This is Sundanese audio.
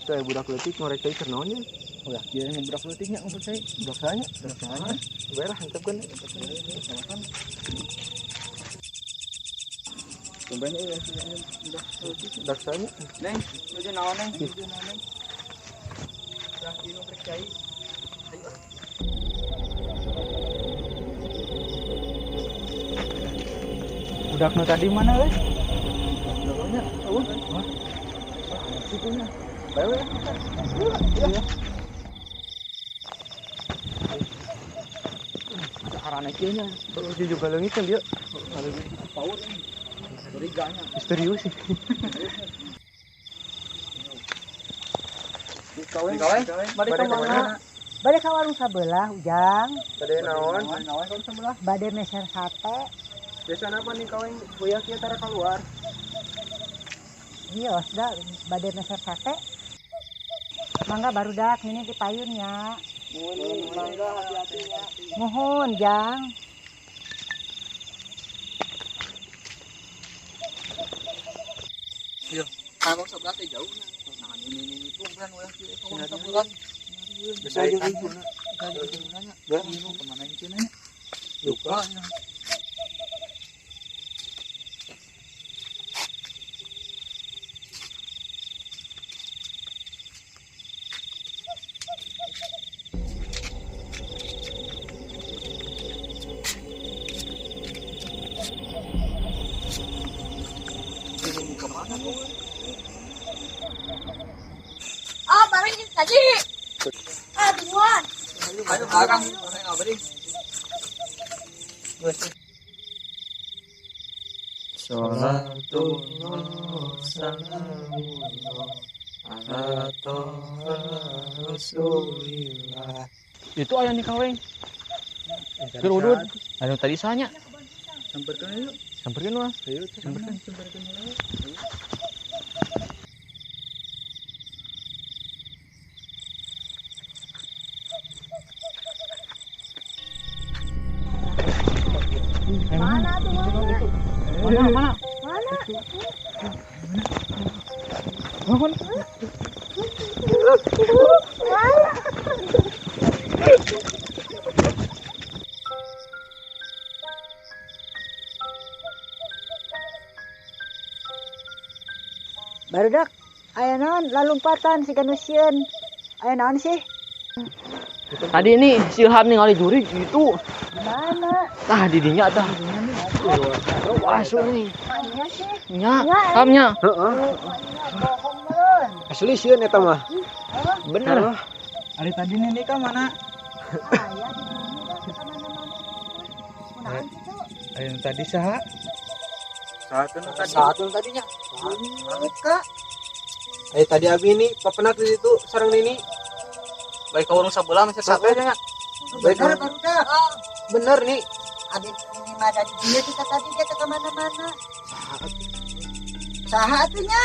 Teh budak leutik ngorek teh keur naon nya? Oh ya, kieu budak leutik nya ngorek teh. Budak saha nya? Budak saha? Bae lah hentepkeun. Tumben euy budak leutik. Budak saha nya? Neng, nuju naon neng? Nuju naon neng? Tah ieu ngorek cai. Ayo. Budak nu tadi mana euy? Budaknya, eueuh. Hah? Sikunya. Bae we. Iya. Arana kieu nya. Oh, dia juga leungit kan dia. Power. Curiga nya. Misterius sih. Kaweng, Bade ka mana? Bade ka warung sabelah, Ujang. Bade naon? Naon ka sebelah? Bade meser sate. Biasana apa nih kaweng goyah kieu tara keluar? Iya, da bade meser sate. Mangga barudak nini di payun nya. Muhun, mangga hati-hati nya. Muhun, Jang. Iya, kalau sebelah teh jauh nya. Nah, ini tumben ulah kieu ka warung sabelah. Bisa aja ujungna. Bisa ujungna nya. Ieu kemana nya nya? Lupa nya. Ah, barang ini tadi. Ah, duluan. Ayo, barang. Ayo, Sholatullah salamullah ala toha rasulillah. Itu aya nih kaweng. Keur udud. Anu tadi sanya. Samperkeun yuk. Samperkeun wah. Ayo, samperkeun. Samperkeun heula. Mana tuh mana? Mana mana? Mana? Mana? Mana? Barudak, aya naon lalumpatan si ganusieun. Aya naon sih? Tadi ini si Ilham nih ngali jurig gitu. Mana? Tah di dinya tah. Wah, nih. Nya sih. Nya, hamnya. Heeh. Bohong meureun. Asli sieun eta mah. Bener. Ari tadi nini ka mana? Aya di bumi dah ka mana-mana. Kunaon kitu? Ayo tadi saha? Saatun tadinya. Buka. Eh tadi abi ini papenak di situ sareng nini. Baik ka warung sabelah meser sate nya. Baik. Bener barudak. Bener nih. Abi ini mah dari dia kita tadi dia ke mana-mana. Saha atuh nya?